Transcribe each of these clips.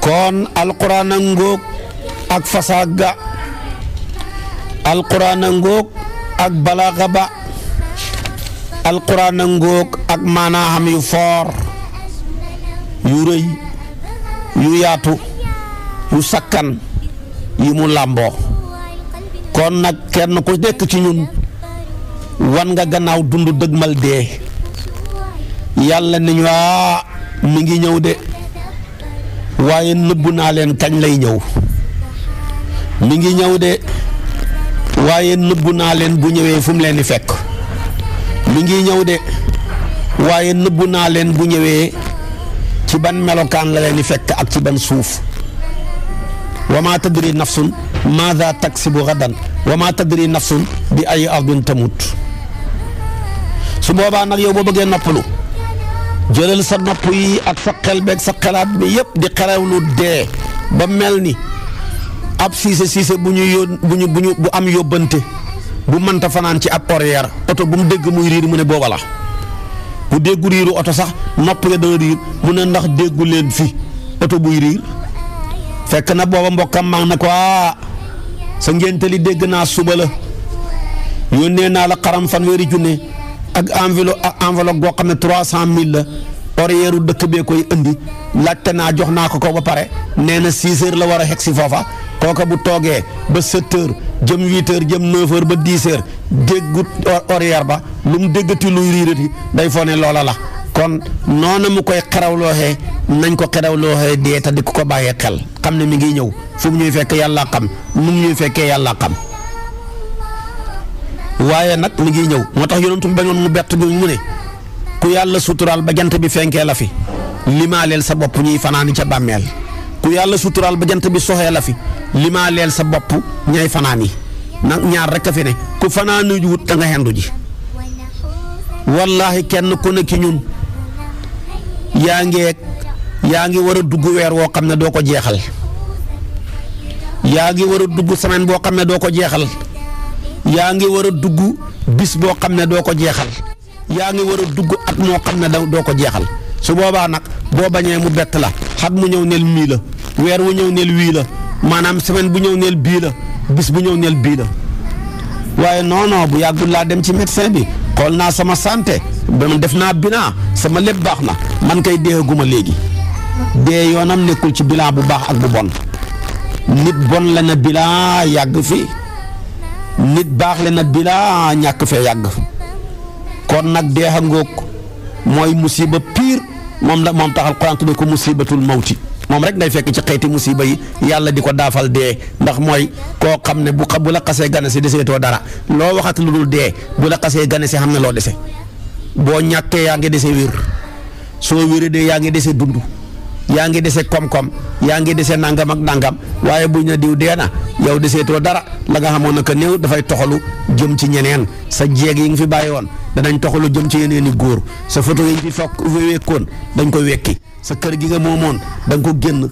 kon alquran a ngóog ak fasaaga alquran a ngóog ak balaaga ba alquran a ngóog ak maanaam yu foor yu rëy yu yaatu yu sakkan yi mu làmboo kon nag kenn ku nekk ci ñun wan nga gannaaw dund dëgmal dee yàlla ni ñu mi ngi ñëw de waaye nëbbu naa leen kañ lay ñëw mi ngi ñëw de waaye nëbbu naa leen bu ñëwee fu mu leen di fekk mi ngi ñëw de waaye nëbbu naa leen bu ñëwee ci ban melokaan la leen di fekk ak ci ban suuf wa maa tadri nafsun maada taksibu gadan wa maa tadri nafsun bi ay ardin tamut su boobaa nag yow boo bëggee noppalu jëlal sa nopp yi ak sa xel beeg sa xelaat bi yëpp di xerewlu dee ba mel ni ab siise bu am yóbbante bu mënta fanaan ci ab horaire oto bu mu dégg muy riir mu ne booba la bu déggu riiru oto sax nopp ya dana riir mu ne ndax déggu leen fi oto buy riir fekk na booba mbokkam maa na ko sa ngénte li dégg naa suba la yónnee naa la xaram fanweeri junne ak enveloppe goo xam ne 300000 la horaire dëkk bee koy indi laajte naa jox naa ko ba pare nee na 6 heures la war a xeg si foofa kooka bu toogee ba 7 heures jëm 8 heures jëm 9 heures ba 10 heures déggut horaire ba lu mu déggati luy riirati day foo ne loola la kon noonu mu koy xerawlooxee nañ ko xerawlooxee dee te di ko bàyyee xel xam ne mi ngi ñëw fu mu ñuy fekk yàlla xam nu mu ñuy fekkee yàlla xam waaye nag mi ngi ñëw moo tax yonent bi bañoon mu bett ñu mu ne ku yàlla suturaal ba jant bi fenkee la fi limaaleel sa bopp ñuy fanaani ca bàmmeel ku yàlla suturaal ba jant bi soxee la fi limaaleel sa bopp ñay fanaan yi nag ñaar rek a fi ne ku fanaanu ji wut da nga xendu ji wallaahi kenn ku ne ki ñun yaa ngi war a dugg weer woo xam ne doo ko jeexal yaa ngi war a dugg semaine boo xam ne doo ko jeexal yaa ngi war a dugg bis boo xam ne doo ko jeexal yaa ngi war a dugg at moo xam ne doo ko jeexal su boobaa nag boo bañee mu bett la xat mu ñëw neel mii la weer wu ñëw neel wii la maanaam semaine bu ñëw neel bii la bis bu ñëw neel bii la waaye non bu yàggul laa dem ci médecin bi xool naa sama santé ba def naa bilan sama lépp baax na man kay deeguma léegi dee yoonam nekkul ci bilan bu baax ak bu bon nit bon la na bilan yàgg fi nit baax le na bilan ñàkk fee yàgg kon nag dee xa ngoog mooy musiba pire moom tax alquran tudde ko musibatul mawti moom rek ngay fekk ci xeeti musiba yi yàlla di ko daafal dee ndax mooy koo xam ne bu la xasee gane si deseetoo dara loo waxat lu dul dee bu la xasee gane si xam ne loo dese boo ñàkkee yaa ngi dese wér soo wéree de yaa ngi dese dund yaa ngi dese koom-koom yaa ngi dese nangam ak nangam waaye buñ na diw dee na yow deseetoo dara la nga xamoon naka néew dafay toxalu jëm ci ñeneen sa jeeg yi nga fi bàyyi woon danañ toxalu jëm ci yeneen i góor sa photo yi fi fokk wekkoon dañ ko wekki sa kër gi nga moomoon da nga ko génn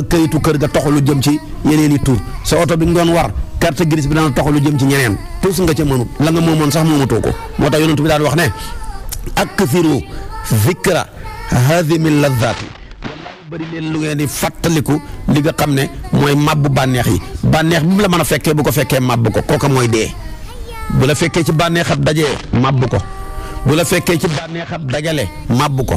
këyitu kër ga toxalu jëm ci yeneen i tur sa oto bi nga doon war carte grise bi dana toxalu jëm ci ñeneen tous nga ca mënut la nga moomoon sax moomatoo ko moo tax yonent bi daan wax ne akthiru zikra hadhimi ladhaati bëri leen lu ngeen di fàttaliku li nga xam ne mooy màbbu bànneex yi bànneex bi mu la mën a fekkee bu ko fekkee màbb ko kooka mooy dee bu la fekkee ci bànneexab dajee màbb ko bu la fekkee ci bànneexab dajale màbb ko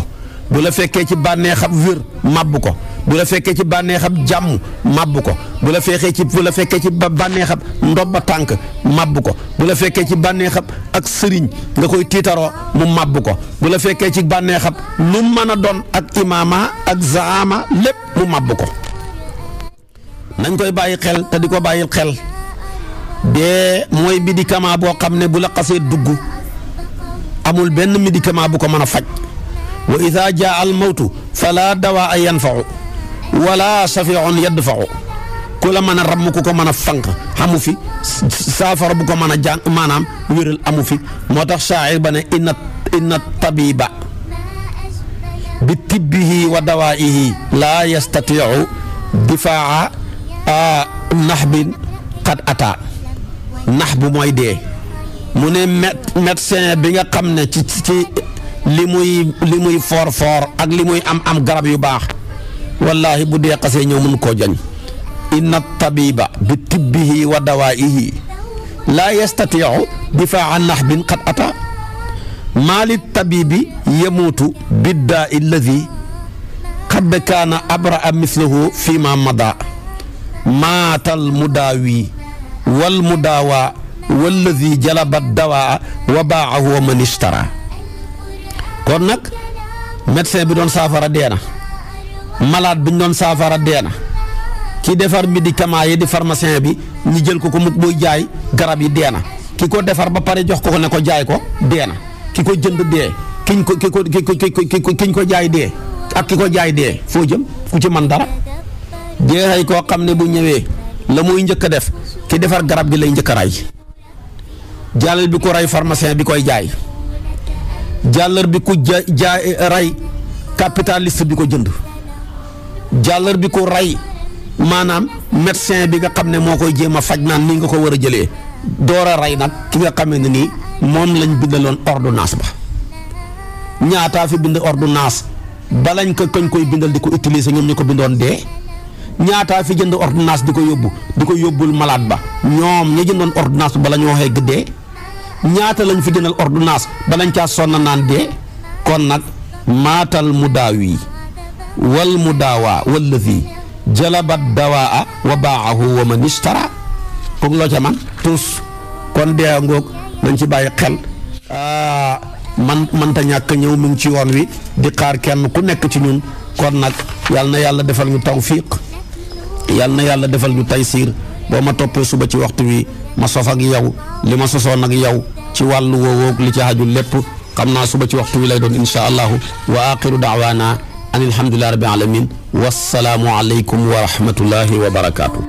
bu la fekkee ci bànneexab wér màbb ko bu la fekkee ci bànneexab jàmm màbb ko bu la fekkee ci bànneexab ndobba tànk màbb ko bu la fekkee ci bànneexab ak sëriñ nga koy tiitaroo mu màbb ko bu la fekkee ci bànneexab lu mën a doon ak imaama ak zaama lépp mu màbb ko nañ koy bàyyi xel te di ko bàyyil xel dee mooy médicament boo xam ne bu la xasee dugg amul benn médicament bu ko mën a faj wa ida jaa al mawtu fala dawaa yanfau wala shafiun yadfau ku la mën a ramm ku ko mën a fanq xamu fi saafara bu ko mën a jàng maanaam wéral amu fi moo tax shaa'ir ba ne inna tabiba bi tibbihi wa dawaihi laa yastatiu difaa naxbin qad ata nax bu mooy dee mu ne médecin bi nga xam ne ci li muy foor ak li muy am garab yu baax wallaahi bu dee xasee ñëw mun koo jañ inna tabiba bi tibbihi wa dawaihi laa yastatiu difaa naxbin qad ata maali tabibi yamuutu biddaa alladi qad kaana abraa mislahu fi ma mada maatal mudaawi wal mudaawa walladi jalaba dawaa wa baaxahu man ishtara kon nag médecin bi doon saafara deena malade bi ñu doon saafara deena ki defar médicament yi di pharmacien bi ñu jël ko mukk muy jaay garab yi deena ki ko defar ba pare jox ko ne ko jaay ko deena ki ko jënd dee kiñ ko jaay dee ak ki ko jaay dee foo jëm ku ci man dara jeexay koo xam ne bu ñëwee la muy njëkk a def ki defar garab gi lay njëkk a ray jàllal bi ko ray pharmacien bi koy jaay jàllar bi ku jaay ray capitaliste bi ko jënd jàllar bi ko ray maanaam médecin bi nga xam ne moo koy jéem a faj naan ni nga ko war a jëlee door a ray nag ki nga xamee ne nii moom lañ bindaloon ordonnance ba ñaataa fi bind ordonnance balañ ko kañ koy bindal di ko utiliser ñoom ñu ko bindoon dee ñaataa fi jënd ordonnance di ko yóbbul malade ba ñoom ña jëndoon ordonnance bala ñu waxee gëddee ñaata lañ fi jëndal ordonnance balañ caa sonna naan dee kon nag maatal mudaawi wal mudaawa wallazi jalabat dawaa wa baaxahu wa man ishtara kooku loo ca man tous kon dee ngoog nañ ci bàyyi xel manta ñàkk ñëw mi ngi ci yoon wi di xaar kenn ku nekk ci ñun kon nag yal na yàlla defal ñu tawfiq yal na yàlla defal ñu taysiir boo ma toppee suba ci waxtu wi ma sof ak yow li ma sosoon ak yow ci wàllu woowoog li ci xaju lépp xam naa suba ci waxtu wi lay doon insha allahu wa axiru daawaana an alhamdulillahi rabbil alamin wassalaamu aleykum wa rahmatullahi wa barakaatu.